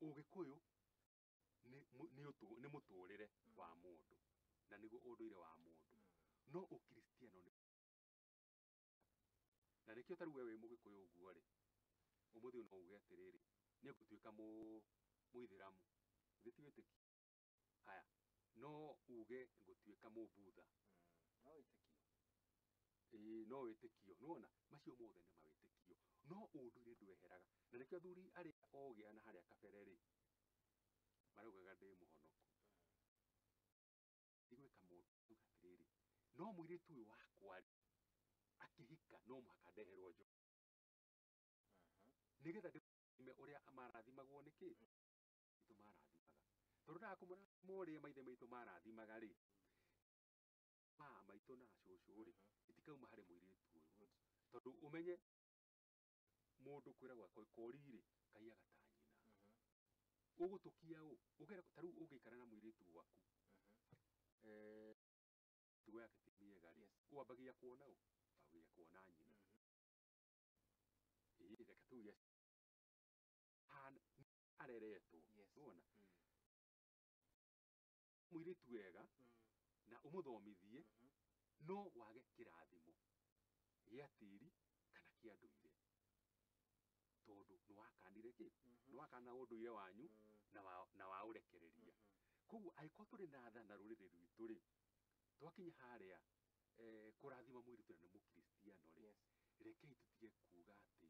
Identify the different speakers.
Speaker 1: Ũgĩkũyũ nĩ mũtũrĩre wa mũndũ na nĩguo ũndũire wa mũndũ, no ũkristiano nĩ na nĩkĩo ta rĩu we wĩ mũgĩkũyũ ũguo rĩ, ũmũthĩ no uge atĩrĩrĩ, niĩ ngũtuĩka mũithĩramu, githĩ ti wĩtĩkio? Haya, no uge ngũtuĩka mũbudha.
Speaker 2: No wĩtĩkio.
Speaker 1: Ĩĩ, no wĩtĩkio. Nĩwona macio mothe nĩ mawĩtĩkio, no ũndũire ndweheraga, na nĩkĩo athuri arĩa ogĩ na harĩa kabere rĩ maraugaga ndĩ mũhonoku ndigwĩka mũndũ auga atĩrĩrĩ, no mũirĩtu ũyũ wakwa rĩ, akĩhika no mũhaka ndeherwo njohi nĩgetha ndĩme ũrĩa marathimagwo nĩkĩ maitũ marathimaga, tondũ ndaga kũmũrathima ũrĩa maithe maitũ marathimaga rĩ, ma maitũ na cũcũ rĩ, itikauma harĩ mũirĩtu ũyũ. Tondũ ũmenye mũndũ kwĩragwo kori rĩ kaiyaga ta nyina. Ũgũtũkia ũ ũgera ta rĩu ũngĩikara na mũirĩtu waku, mĩtugo yake ti mĩega rĩ, wambagia kuona ũ, wambagia kuona nyina. Ĩĩ, reke tuge areretwo. Nĩwona mũirĩtu wega na ũmũthomithie, no wage kĩrathimo gĩa tĩri kana kĩa ndũire, tondũ nĩ wakanire kĩ, nĩ wakana ũndũire wanyu na wa ũrekereria. Koguo angĩkorwo tũrĩ na tha na rũrĩrĩ rwitũ rĩ, twakinya harĩa kũrathima mũirĩtu na nĩ mũkristiano rĩ, rekei tũtige kuga atĩ